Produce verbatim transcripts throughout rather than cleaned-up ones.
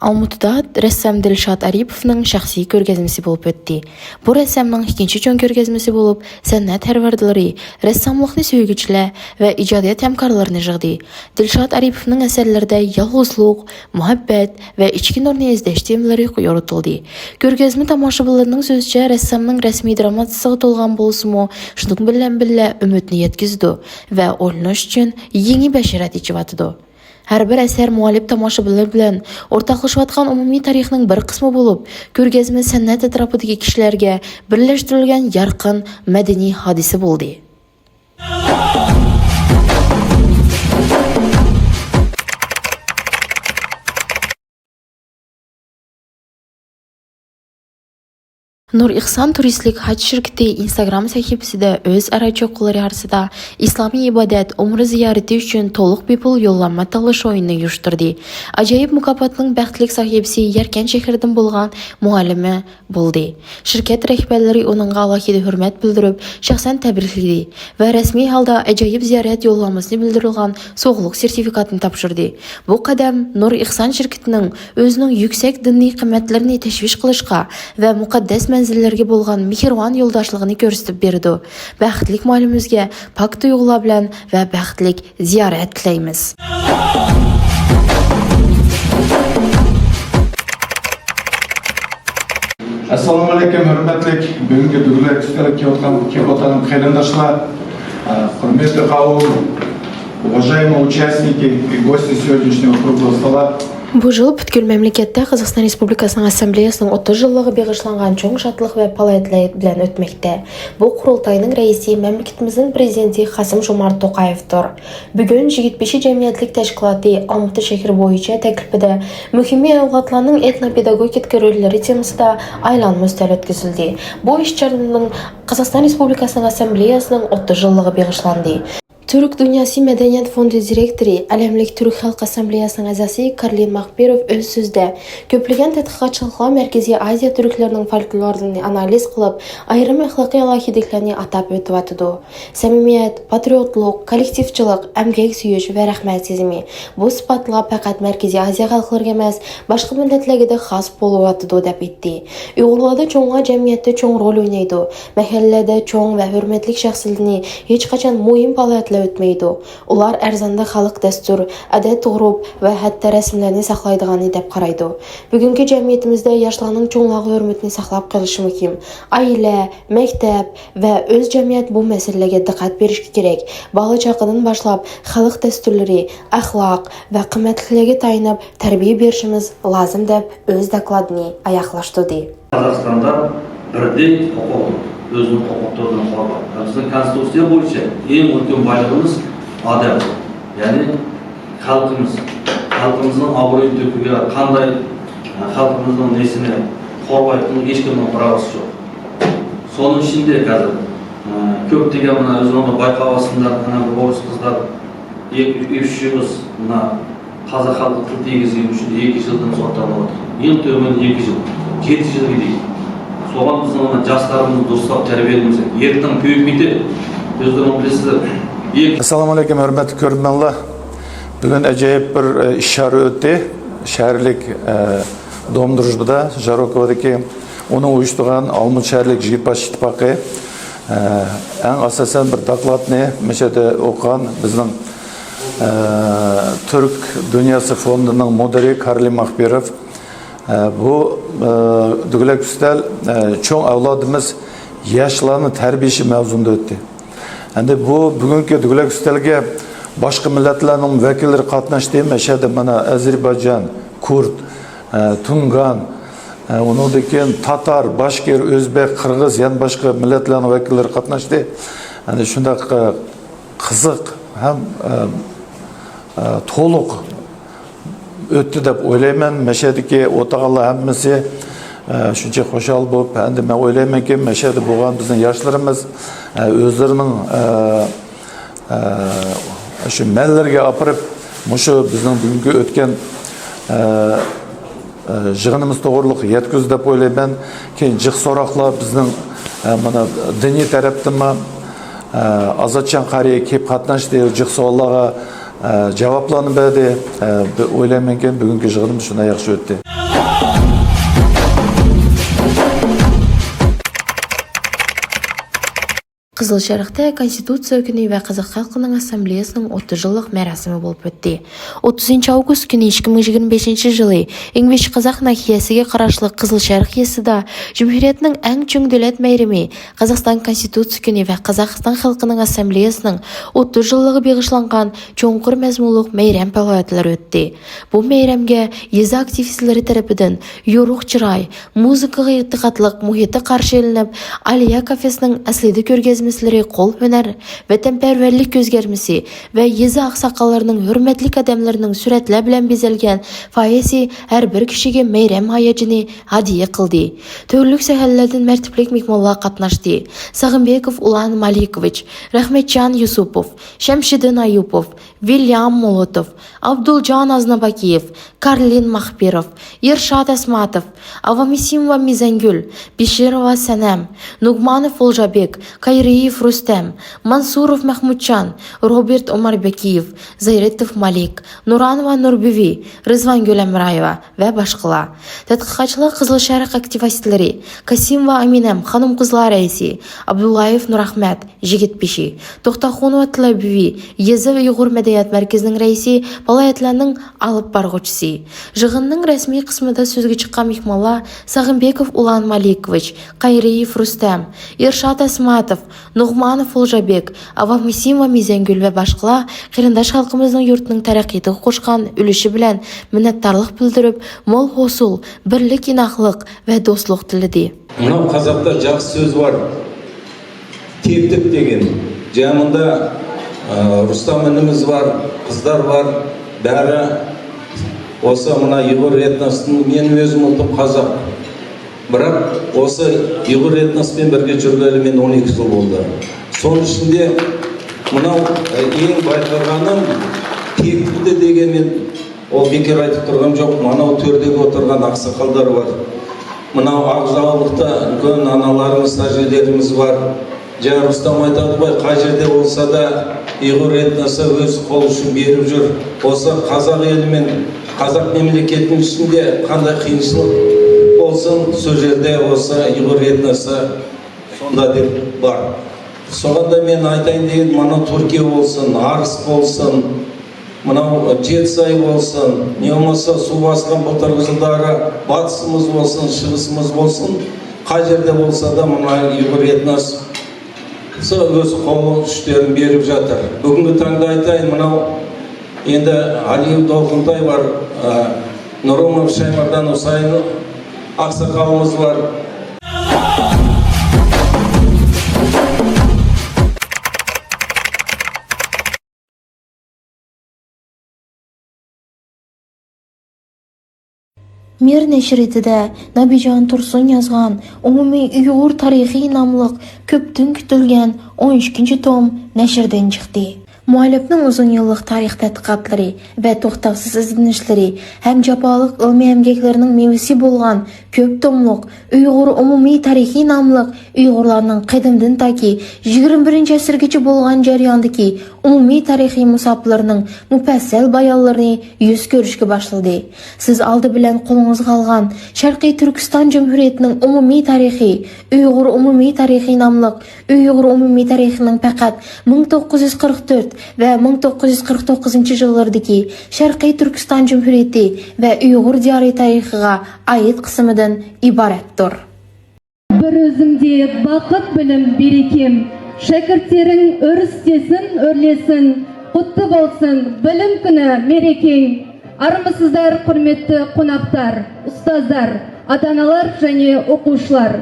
ئالمۇتىدا رەسسام دىلشات ئارىپوۋنىڭ شەخسىي كۆرگەزمىسى بولۇپ ئۆتتى. بۇ رەسسامنىڭ ئىككىنچى چوڭ كۆرگەزمىسى بولۇپ، سەنئەت پەرۋەردىلىرى، رەسساملىقنى سۆيگۈچىلەر ۋە ئىجادىيەت ھەمكارلىرىنى يىغدى. دىلشات ئارىپوۋنىڭ ئەسەرلىرىدە يالغۇزلۇق، مۇھەببەت ۋە ئىچكى نۇرنى ئىزدەش تېمىلىرى يورۇتۇلدى. كۆرگەزمە تاماشىبىنلىرىنىڭ سۆزىچە، رەسسامنىڭ رەسمىي دراماتىزمغا تولغان بولسىمۇ، شۇنىڭ بىلەن بىللە ئۈمىدنى يەتكۈزىدۇ ۋە ئويلىنىش ئۈچۈن يېڭى بەشىرەت ئېچىۋاتىدۇ. ھەر بىر ئەسەر مۇئەللىپ تاماشىبىنلار بىلەن ئورتاقلىشىۋاتقان ئومۇمىي تارىخنىڭ بىر قىسمى بولۇپ، كۆرگەزمە سەنئەت ئەتراپىدىكى كىشىلەرگە بىرلەشتۈرۈلگەن يارقىن مەدەنىي ھادىسە بولدى. نۇر ئېھسان تۇرىستلىك ھاج شىركىتى ئىنستاگرام سەھىپىسىدە ئۆزئارا چوققىلىرى ئارىسىدا ئىسلامىي ئىبادەت ئۇمرا زىيارىتى ئۈچۈن تولۇق بىپۇل يوللانما تاللاش ئويۇنىنى ئۇيۇشتۇردى. ئاجايىپ مۇكاپاتنىڭ بەختلىك ساھىبىسى يەركەن شەھىرىدىن بولغان مۇئەللىمە بولدى. شىركەت رەھبەرلىرى ئۇنىڭغا ئالاھىدە ھۆرمەت بىلدۈرۈپ، شەخسەن تەبرىكلىدى ۋە رەسمىي ھالدا ئاجايىپ زىيارەت يوللانمىسىنى بىلدۈرۈلگەن سوغىلىق سېرتىفىكاتىنى تاپشۇردى. بۇ قەدەم نۇر ئېھسان شىركىتىنىڭ ئۆزىنىڭ يۈكسەك دىنىي قىممەتلىرىنى تەشۋىش قىلىشقا ۋە مۇقەددەس مەنزىللەرگە بولغان مېھرىبان يولداشلىقىنى كۆرسىتىپ بېرىدۇ. بەختلىك مۇئەللىمىمىزگە پاك تۇيغۇلار بىلەن ۋە بەختلىك زىيارەت تىلەيمىز. ئەسسالامۇئەلەيكۇم، ھۆرمەتلىك بۈگۈنكى دۆگىلەك ئۈستەلگە كېلىۋاتقان، كېلىۋاتقان قېرىنداشلار، ھۆرمەتلىك قاۋۇل، уважаемые участники и гости сегодняшнего круглого стола. بۇ يىل پۈتكۈل مەملىكەتتە قازاقىستان رېسپۇبلىكاسىنىڭ ئاسسامبلېيەسىنىڭ ئوتتۇز يىللىقىغا بېغىشلانغان چوڭ شادلىق ۋە پائالىيەتلەر بىلەن ئۆتمەكتە. بۇ قۇرۇلتاينىڭ رەئىسى مەملىكىتىمىزنىڭ پىرېزىدېنتى قاسىم جومارت توقايېۋدۇر. بۈگۈن يىگىت بېشى جەمئىيەتلىك تەشكىلاتى ئالمۇتا شەھىرى بويىچە تەكلىپىدە مۇھىم ئەۋلادلارنىڭ ئېتنو پېداگوگىكا روللىرى تېمىسىدا ئايلانما ئۈستەل ئۆتكۈزۈلدى. بۇ ئىش چارىنىڭ قازاقىستان رېسپۇبلىكاسىنىڭ ئاسسامبلېيەسىنىڭ ئوتتۇز يىللىقىغا بېغىشلاندى. تۈرك دۇنياسى مەدەنىيەت فوندى دىرېكتورى، ئالەملىك تۈرك خەلق ئاسسامبلېيەسىنىڭ ئەزاسى كارلىن ماخپىروف ئۆز سۆزىدە، كۆپلىگەن تەتقىقاتچىلىقلار مەركىزىي ئازىيا تۈركلىرىنىڭ فولكلورىنى ئانالىز قىلىپ، ئايرىم ئەخلاقىي ئالاھىدىلىكلەرنى ئاتاپ ئۆتۈۋاتىدۇ. سەمىمىيەت، پاترىيوتلۇق، كوللېكتىۋچىلىق، ئەمگەك سۆيۈش ۋە رەھمەت سېزىمى، بۇ سىپاتلار پەقەت مەركىزىي ئازىيا خەلقلىرىگە ئەمەس، باشقا مىللەتلەرگىدە خاس بولۇۋاتىدۇ، دەپ ئېيتتى. ئۇيغۇرلاردا چوڭلار جەمئىيەتتە چوڭ رول ئوينايدۇ. مەھەللىلەردە چوڭ ۋە ھۆرمەتلىك شەخسلەرنى ھېچقاچان مۇھىم پائالىيەتلەر ئۆتمەيدۇ. ئۇلار ئەرزاندا خەلق دەستۇر، ئادەت-غۇرۇپ ۋە ھەتتا رەسىملەرنى ساقلايدىغاننى دەپ قارايدۇ. بۈگۈنكى جەمئىيىتىمىزدە ياشلارنىڭ چوڭلارغا ھۆرمىتىنى ساقلاپ قېلىشى مۇھىم. ئائىلە، مەكتەپ ۋە ئۆز جەمئىيەت بۇ مەسىلىلەرگە دىققەت بېرىشكە كېرەك. بالا-چاقىدىن باشلاپ خەلق دەستۇرلىرى، ئەخلاق ۋە قىممەتلىكلەرگە تايىنىپ تەربىيە بېرىشىمىز لازىم، دەپ ئۆز دوكلاتىنى ئاياغلاشتۇردى. قازاقىستاندا بىردەك ھوقۇق، ئۆزىنىڭ ھوقۇق تۈرىنى قوغداپ، بىزنىڭ كونستىتۇتسىيە بويىچە ئەڭ مۇھىم بايلىقىمىز ئادەم، يەنى خەلقىمىز. خەلقىمىزنىڭ ئابرۇيىنى تۆكۈگە قانداق، خەلقىمىزنىڭ نېسىنى قورغايدىغان ھېچكىمنىڭ پىراۋىسى يوق. سونىڭ ئىچىندە ھازىر، ئە، كۆپ دېگەن مانا ئۆزۈڭلار بايقاۋاتسىڭلار، مانا بۇ ئورۇس قىزلار ئېيتىش، مانا قازاق خەلقى تىل تېگىزگىنى ئۈچۈن ئېيتىش يىلدىن سوتلانىۋاتىدۇ. ئەڭ تۆۋەن ئېيتىش يىل، يەتتە يىلغا دېگەن. سوغان بىزنىڭ مانا جاشلىرىمىزنى دۇرۇسلاپ تەربىيەلىمىسەك، ئېرتىڭ كۆيۈپ كېتىپ، ئۆزلىرىڭ بىلىسىلەر. ئەسسالامۇ ئەلەيكۇم، ھۆرمەتلىك كۆرۈرمەنلەر. بۈگۈن ئاجايىپ بىر، ئە، ئىش شارى ئۆتتى. شەھەرلىك، ئە، دوم دۇرۇژبىدا، ژاروكوۋادىكى ئۇنىڭ ئۇيۇشتۇرغان ئالمۇتا شەھەرلىك يىگىتباش ئىتتىپاقى، ئە، ئەڭ ئاساسەن بىر دوكلاتنى مۇشۇ يەردە ئوقۇغان بىزنىڭ، ئە، تۈرك دۇنياسى فوندىنىڭ مۇدىرى كارلى ماخبىروف. ئە، بۇ، ئە، دۆگىلەك ئۈستەل، ئە، چوڭ ئەۋلادىمىز ياشلارنى تەربىيەلىشى مەۋزۇنىدا ئۆتتى. ئەمدى بۇ بۈگۈنكى دۆگىلەك ئۈستەلگە باشقا مىللەتلەرنىڭ ۋەكىللىرى قاتناشتى. مەشەدە مانا ئەزەربەيجان، كۇرد، ئە، تۇڭگان، ئە، ئۇنىڭدىن كېيىن تاتار، باشقىر، ئۆزبېك، قىرغىز، يەنە باشقا مىللەتلەرنىڭ ۋەكىللىرى قاتناشتى. ئەمدى شۇنداق، ئە، قىزىق ھەم، ئە، ئە، تولۇق ئۆتتى دەپ ئويلايمەن. مەشەدىكى ئولتۇرغانلار ھەممىسى، ئە، شۇنچە خۇشال بولۇپ، ئەمدى مەن ئويلايمەنكى، مەشەدە بولغان بىزنىڭ ياشلىرىمىز، ئە، ئۆزلىرىنىڭ، ئە، ئە، شۇ مەنلىرىگە ئاپىرىپ، مۇشۇ بىزنىڭ بۈگۈنكى ئۆتكەن، ئە، ئە، يىغىنىمىز توغرىلىق يەتكۈزدى دەپ ئويلايمەن. كېيىن جىق سوراقلار بىزنىڭ، ئە، مانا دىنىي تەرەپتىنمۇ، ئە، ئازادجان قارىي كېلىپ قاتناشتى، جىق سوئاللارغا، ئە، جاۋابلارنى بەردى. ئە، بى-، ئويلايمەنكى، بۈگۈنكى يىغىنىمىز شۇنداق ياخشى ئۆتتى. قىزىل شەرقتە كونستىتۇتسىيە كۈنى ۋە قازاق خەلقىنىڭ ئاسسامبلېيەسىنىڭ ئوتتۇز يىللىق مەراسىمى بولۇپ ئۆتتى. ئوتتۇزىنچى ئاۋغۇست كۈنى ئىككى مىڭ يىگىرمە بەشىنچى يىلى ئىڭبىچ قازاق ناھىيەسىگە قاراشلىق قىزىل شەرق يېزىسىدا جۇمھۇرىيەتنىڭ ئەڭ چوڭ دۆلەت مەيرىمى، قازاقىستان كونستىتۇتسىيە كۈنى ۋە قازاقىستان خەلقىنىڭ ئاسسامبلېيەسىنىڭ ئوتتۇز يىللىقىغا بېغىشلانغان چوڭقۇر مەزمۇنلۇق مەيرەم پائالىيەتلىرى ئۆتتى. بۇ مەيرەمگە يېزا ئاكتىۋىستلىرى تەرىپىدىن يورۇق چىراي، مۇزىكىغا ئېتىقادلىق مۇھىتى قارشى ئېلىنىپ، ئالىيا كافېسىنىڭ ئەسلىدە كۆرگەزمىسىلىرى قول ھۈنەر، ۋەتەنپەرۋەرلىك كۆزگەرمىسى ۋە يېزا ئاقساقاللىرىنىڭ ھۆرمەتلىك ئادەملىرىنىڭ سۈرەتلەر بىلەن بېزەلگەن فايەسى ھەر بىر كىشىگە مەيرەم ھاياجىنى ھەدىيە قىلدى. تۈرلۈك سەھەرلەردىن مەرتىپلىك مېھمانلار قاتناشتى. ساغىنبېكوف ئۇلان مالىكوۋىچ، رەھمەتجان يۈسۈپوف، شەمشىدىن ئايۇپوف، ۋىليام مولوتوف، ئابدۇلجان ئازناباكىيېف، كارلىن ماخپىروف، ئىرشات ئەسماتوف، ئاۋامىسىموۋا مىزەنگۈل، بېشىروۋا سەنەم، نۇگمانوف ئولجابېك، كايرىيېف رۇستەم، مانسۇروف مەخمۇتجان، روبېرت ئوماربېكىيېف، زايرېتوف مالىك، نۇرانوۋا نۇربۈۋى، رىزۋانگۈل ئەمرايېۋا ۋە باشقىلار. تەتقىقاتچىلار قىزىل شەرق ئاكتىۋىستلىرى، كاسىموۋا ئەمىنەم، خانىم-قىزلار رەئىسى، ئابدۇللايېف نۇرئەخمەت، يىگىت بېشى، توختاخۇنوۋا تىلەبۈۋى، يېزا ئۇيغۇر مەدەنىيەت مەركىزىنىڭ رەئىسى، پائالىيەتلەرنىڭ ئالىپ بارغۇچىسى. يىغىننىڭ رەسمىي قىسمىدا سۆزگە چىققان مېھمانلار ساغىنبېكوف ئۇلان مالىكوۋىچ، قايرىيېف رۇستەم، ئىرشات ئەسماتوف، نۇغمانوف ئولجابېك، ئاۋامىسىموۋا مىزەنگۈل ۋە باشقىلار قېرىنداش خەلقىمىزنىڭ يۇرتنىڭ تەرەققىياتىغا قوشقان ئۈلۈشى بىلەن مىننەتدارلىق بىلدۈرۈپ، مول ھوسۇل، بىرلىك، ئىناقلىق ۋە دوستلۇق تىلىدى. مۇناۋ قازاقتا جاخشى سۆز بار، تېپتىك دېگەن. جا مۇندا، ئە، رۇستام ئىنىمىز بار، قىزلار بار. بەرى بولسا مۇنا ئۇيغۇر ئېتنوسىدىن، مەن ئۆزۈم ئولتۇم قازاق. بىراق بولسا ئۇيغۇر ئېتنوسى بىلەن بىرگە يۈرگىلى مەن ئون ئىككى يىل بولدى. سونىڭ ئىچىندە مۇناۋ، ئە، ئەڭ بايقىغىنىم تېپتىك دېگەن مەن ئۇ بىكار ئېيتىپ تۇرغىنىم يوق. مانا ئۇ تۆردىكى ئولتۇرغان ئاقساقاللار بار. مانا ئاغزاۋلىقتا ئۈلكەن ئانىلارىمىز، ھاجىلىرىمىز بار. جا رۇستام ئېيتىۋاتىدۇ، قاي جەردە بولسا دا ئۇيغۇر ئېتنوسى ئۆز قولى ئۈچۈن بېرىپ يۈر. بولسا قازاق ئېلى مەن، قازاق مەملىكەتنىڭ ئىچىندە قانداق قىيىنچىلىق بولسۇن، شۇ جەردە بولسا ئۇيغۇر ئېتنوسى شۇندا دەپ بار. شۇڭا دا مەن ئېيتايىن دېگەن، مانا تۈركىيە بولسۇن، ھارس بولسۇن، مانا جېتساي بولسۇن، يا بولمىسا سۇ باسقان بۇلتۇرقى يىللاردا باتىسىمىز بولسۇن، شىغىسىمىز بولسۇن، قاي جەردە بولسا دا مانا ئۇيغۇر ئېتنوسى ئۆز قولى ئۈچلىرىنى بېرىپ ياتىر. بۈگۈنكى تاڭدا ئېيتايىن، مانا ئەمدى ھالىم دولقۇنتاي بار، ئە، نۇرۇموف شايماردان ھۈسەيىن ئاقساقالىمىز بار. مىر نەشرىيىتىدە نابىجان تۇرسۇن يازغان ئومۇمىي ئۇيغۇر تارىخى ناملىق كۆپتىن كۈتۈلگەن ئون ئىككىنچى توم نەشردىن چىقتى. مۇئەللىپنىڭ ئۇزۇن يىللىق تارىخ تەتقىقاتلىرى ۋە توختاۋسىز ئىزدىنىشلىرى ھەم جاپالىق ئىلمىي ئەمگەكلىرىنىڭ مېۋىسى بولغان كۆپ توملۇق ئۇيغۇر ئومۇمىي تارىخىي ناملىق ئۇيغۇرلارنىڭ قەدىمدىن تاكى يىگىرمە بىرىنچى ئەسىرگىچە بولغان جەرياندىكى ئومۇمىي تارىخىي مۇساپىلىرىنىڭ مۇپەسسەل بايانلىرىنى يۈز كۆرۈشكە باشلىدى. سىز ئالدى بىلەن قولىڭىزغا ئالغان شەرقىي تۈركىستان جۇمھۇرىيىتىنىڭ ئومۇمىي تارىخى، ئۇيغۇر ئومۇمىي تارىخى ناملىق ئۇيغۇر ئومۇمىي تارىخىنىڭ پەقەت مىڭ توققۇز يۈز قىرىق تۆت ۋە مىڭ توققۇز يۈز قىرىق توققۇزىنچى يىللىرىدىكى شەرقىي تۈركىستان جۇمھۇرىيىتى ۋە ئۇيغۇر دىيارى تارىخىغا ئائىت قىسمىدىن ئىبارەتتۇر. بىر ئۆزۈمدە باقىت بىلىم بېرىكىم، شاگىرتلىرىڭ ئۆرۈس دېسىن، ئۆرلىسۇن، قۇتلۇق بولسۇن بىلىم كۈنى مېرىكىڭ. ئارمىسىزلار، قۇرمەتلىك قوناقلار، ئۇستازلار، ئاتا-ئانىلار، يەنى ئوقۇغۇچىلار،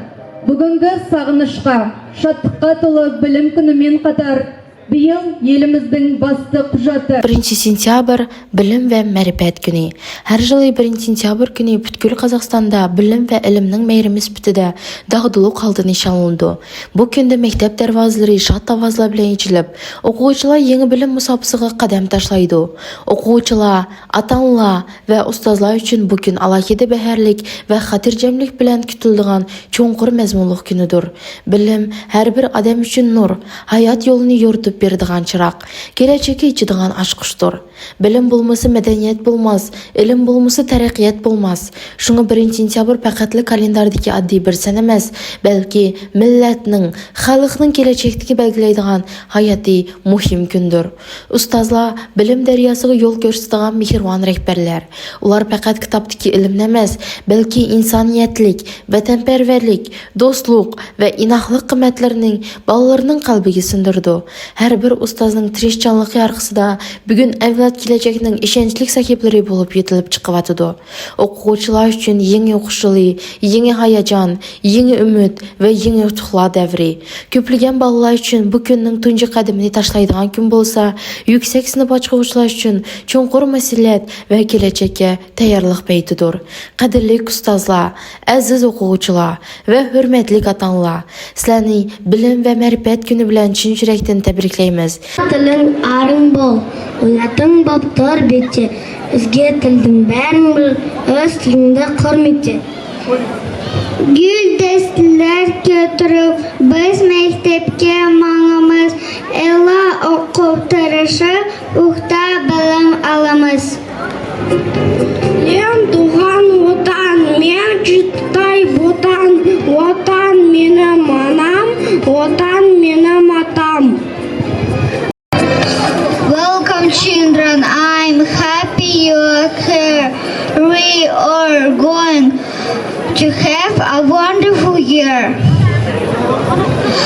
بۈگۈنكى ساغىنىشقا، شادلىققا تولۇ بىلىم كۈنى مەن قاتار بىيىل يىلىمىزنىڭ باسقۇچ قۇچاقى. بىرىنچى سېنتيابىر، بىلىم ۋە مەرىپەت كۈنى. ھەر يىلى بىرىنچى سېنتيابىر كۈنى پۈتكۈل قازاقىستاندا بىلىم ۋە ئىلىمنىڭ مەيرىمى سۈپىتىدە داغدۇلۇق ھالدا نىشانلىنىدۇ. بۇ كۈندە مەكتەپ دەرۋازىلىرى شاد ئاۋازلار بىلەن ئېچىلىپ، ئوقۇغۇچىلار يېڭى بىلىم مۇساپىسىغا قەدەم تاشلايدۇ. ئوقۇغۇچىلار، ئاتا-ئانىلار ۋە ئۇستازلار ئۈچۈن بۇ كۈن ئالاھىدە بەھەرلىك ۋە خاتىرجەملىك بىلەن كۈتۈلىدىغان چوڭقۇر مەزمۇنلۇق كۈنىدۇر. بىلىم ھەر بىر ئادەم ئۈچۈن نۇر، ھايات يولىنى يورۇتۇپ بېرىدىغان چىراغ، كېلەچەككە ئېچىدىغان ئاچقۇچتۇر. بىلىم بولمىسا مەدەنىيەت بولماس، ئىلىم بولمىسا تەرەققىيات بولماس. شۇڭا بىرىنچى سېنتيابىر پەقەتلا كالېنداردىكى ئاددىي بىر سان ئەمەس، بەلكى مىللەتنىڭ، خەلقنىڭ كېلەچەكتىكى بەلگىلەيدىغان ھاياتىي مۇھىم كۈندۇر. ئۇستازلار بىلىم دەرياسىغا يول كۆرسىتىدىغان مېھرىبان رەھبەرلەر. ئۇلار پەقەت كىتابتىكى ئىلىمنى ئەمەس، بەلكى ئىنسانىيەتلىك، ۋەتەنپەرۋەرلىك، دوستلۇق ۋە ئىناقلىق قىممەتلىرىنىڭ بالىلارنىڭ قەلبىگە سىڭدۈرىدۇ. ھەر بىر ئۇستازنىڭ تىرىشچانلىقى ئارقىسىدا بۈگۈن ئەۋلاد كېلەچەكنىڭ ئىشەنچلىك ساھىبلىرى بولۇپ يېتىلىپ چىقىۋاتىدۇ. ئوقۇغۇچىلار ئۈچۈن يېڭى ئوقۇش يىلى، يېڭى ھاياجان، يېڭى ئۈمىد ۋە يېڭى ئۇتۇقلار دەۋرى. كۆپلىگەن بالىلار ئۈچۈن بۇ كۈننىڭ تۇنجى قەدىمىنى تاشلايدىغان كۈن بولسا، يۈكسەك سىنىپ ئاچقۇچىلار ئۈچۈن چوڭقۇر مەسئۇلىيەت ۋە كېلەچەككە تەييارلىق پەيتىدۇر. قەدىرلىك ئۇستازلار، ئەزىز ئوقۇغۇچىلار ۋە ھۆرمەتلىك ئاتا-ئانىلار، سىلەرنى بىلىم ۋە مەرىپەت كۈنى بىلەن چىن يۈرەكتىن تەبرىكلەيمىز. تىلىڭ ئارىڭ بول، مىللىتىڭ بوپ تۇر بىچى. ئۆزگە تىلدىن بەرىڭ بىر، ئۆز تىلىڭدا قۇرمىچى. گۈل دەستىلەر كۆتۈرۈپ، بىز مەكتەپكە ماڭىمىز. ئەلا ئوقۇپ، تىرىشىپ، پۇختا بىلىم ئالىمىز. Men doğan Vatan, men cıttay Vatan, Vatan menim anam, Vatan menim atam. Welcome, children. I'm happy you are here. We are going to have a wonderful year.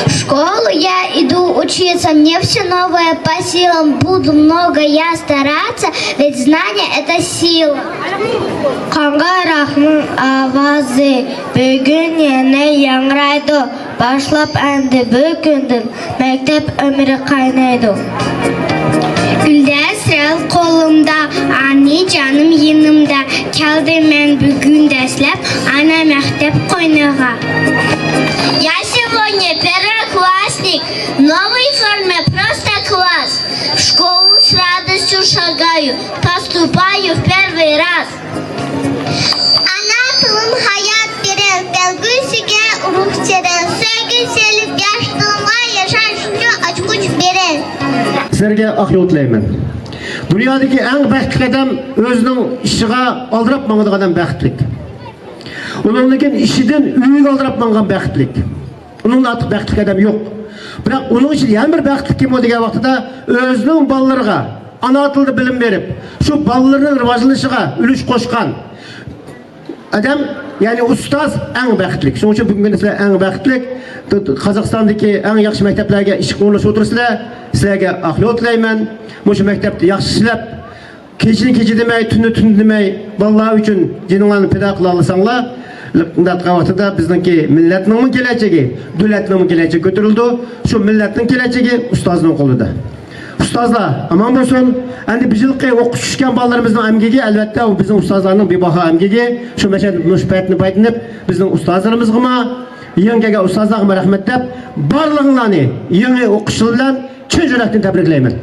В школу я иду учиться, мне все новое по силам. Буду много я стараться, ведь знание — это сила. قاڭغىراقنىڭ ئاۋازى بۈگۈن يەنە ياڭرايدۇ. باشلاپ ئەمدى بۈگۈندىن مەكتەپ ئۆمرى قاينايدۇ. گۈلدەستە قولۇمدا، ئانىجانىم يېنىمدا، كەلدىم مەن بۈگۈن دەسلەپ ئانا مەكتەپ قوينىغا. Я сегодня первоклассник, новой форме просто класс. В школу с радостью шагаю, поступаю в первый раз. ئانا تىلىم ھايات بېرەر، كەلگۈسىگە ئۇرۇق چېرەر، سۆيگۈ سېلىپ ياش تىلىمغا، ياشاش ئۈچۈن ئاچقۇچ بېرەر. سىلەرگە ئاق يول تىلەيمەن. دۇنيادىكى ئەڭ بەختلىك ئادەم ئۆزىنىڭ ئىشىغا ئالدىراپ ماڭىدىغان ئادەم بەختلىك. ئۇنىڭدىن كېيىن ئىشىدىن ئۆيىگە ئالدىراپ ماڭغان بەختلىك. ئۇنىڭدىن ئارتۇق بەختلىك ئادەم يوق. بىراق ئۇنىڭ ئىچىدە يەنە بىر بەختلىك كىم بۇ دېگەن ۋاقتىدا، ئۆزىنىڭ بالىلىرىغا ئانا تىلدا بىلىم بېرىپ، شۇ بالىلىرىنىڭ راۋاجلىنىشىغا ئۈلۈش قوشقان ئادەم، يەنى ئۇستاز ئەڭ بەختلىك. شۇنىڭ ئۈچۈن بۈگۈنكى كۈندە سىلەر ئەڭ بەختلىك. قازاقىستاندىكى ئەڭ ياخشى مەكتەپلەرگە ئىشىك ئورۇنلاشتۇرۇۋاتىسىلەر. سىلەرگە ئاق يول تىلەيمەن. مۇشۇ مەكتەپتە ياخشى ئىشلەپ، كېچىنى كېچە دېمەي، تۈننى تۈن دېمەي، بالىلار ئۈچۈن جېنىڭلارنى پىدا قىلالىساڭلار، مۇنداق ۋاقتىدا بىزنىڭكى مىللەتنىڭمۇ كېلەچىكى، دۆلەتنىڭمۇ كېلەچىكى كۆتۈرۈلىدۇ. شۇ مىللەتنىڭ كېلەچىكى ئۇستازنىڭ قولىدا. ئۇستازلار ئامان بولسۇن. ئەمدى بۇ يىلقى ئوقۇش چۈشكەن بالىلىرىمىزنىڭ ئەمگىكى، ئەلۋەتتە، ئۇ بىزنىڭ ئۇستازلارنىڭ بىباھا ئەمگىكى. شۇ مەشەدە مۇشۇ پەيتتىن پايدىلىنىپ، بىزنىڭ ئۇستازلىرىمىزغىمۇ، يېڭى كەلگەن ئۇستازلارغىمۇ رەھمەت دەپ، بارلىقىڭلارنى يېڭى ئوقۇش يىلى بىلەن چىن يۈرەكتىن تەبرىكلەيمەن.